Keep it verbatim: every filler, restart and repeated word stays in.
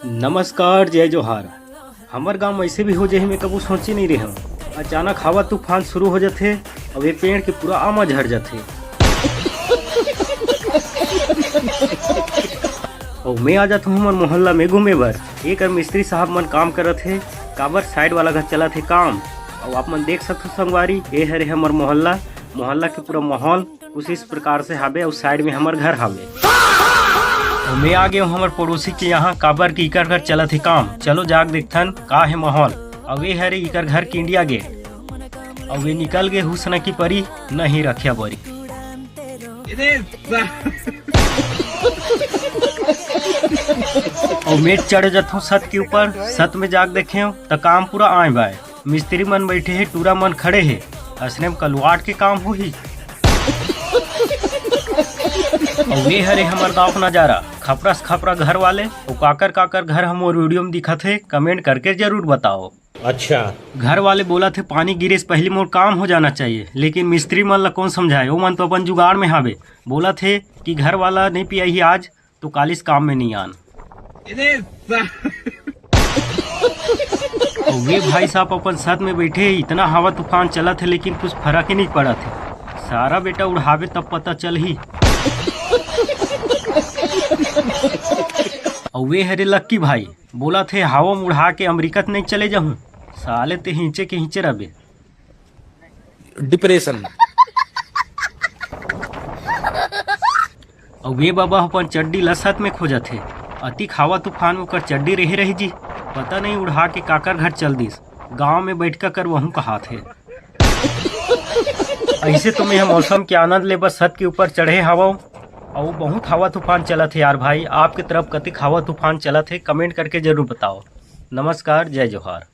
नमस्कार, जय जोहार। हमर गांव ऐसे भी हो जाही, मैं कबू सोचे नहीं रहे हूँ। अचानक हवा तूफान शुरू हो जाथे, अब ये पेड़ के पूरा आमा झड़ जाथे। और मैं आ जाता हूँ हमर मोहल्ला में घूमे बर। एक मिस्त्री साहब मन काम करत हे, काबर साइड वाला घर चलत हे काम। और आप मन देख सकते हो संगवारी, ये हरे हमर मोहल्ला। मोहल्ला के पूरा माहौल कुछ इस प्रकार से हावे और साइड में हमर घर हावे। और मैं आ गया हूँ हमर पड़ोसी के यहाँ, काबर की इकर घर चलत हे काम। चलो जाग देखथन का है माहौल। और ये हरे इकर घर के इंडिया गेट। और वे निकल गए हुसन की परी, नहीं रखिया बोरी। और मैं चढ़ जाता हूँ छत के ऊपर। छत में जाग देखे हूँ तो काम पूरा आए बाय। मिस्त्री मन बैठे हे, टूरा मन खड़े हे। असने में कलवाट के काम होही। और ये हरे हमर गांव का नजारा, खपरा से खपरा घर वाले, और काकर काकर घर हमर वीडियो में दिखत हे, कमेंट करके जरूर बताओ। अच्छा। घर वाले बोलत हे पानी गिरे से पहले मोर काम हो जाना चाहिए, लेकिन मिस्त्री मन ला कौन समझाए, ओमन तो अपन जुगाड़ में हावे। बोलत हे कि घर वाला नहीं पियाही आज, तो कालिस काम में नहीं आन। और वे भाई साहब अपन छत में बैठे हे, इतना हवा तूफान चलत हे, लेकिन कुछ फर्क ही नहीं पड़त हे। सारा बेटा उड़ावे तब पता चलही। और वे हरे लक्की भाई, बोलत हे हवा में उड़ा के अमेरिका त नहीं चले जाहूँ। साले ते हिंचे के हिंचे रहबे। डिप्रेशन। अउ वे बाबा अपन चड्डी ल छत में खोजत हे। अतिक हवा तूफान में ओकर चड्डी रहे रही जी, पता नहीं उड़ा के काकर घर चल दिस। गांव में बैठका कर वहूं कहात हे। ऐसे तो मैं मौसम के आनंद ले बर छत के ऊपर चढ़े हवं। अउ बहुत हवा तूफान चलत हे यार भाई, आपके तरफ कतिक हवा तूफान चलत हे, कमेंट करके जरूर बताओ। नमस्कार, जय जोहार।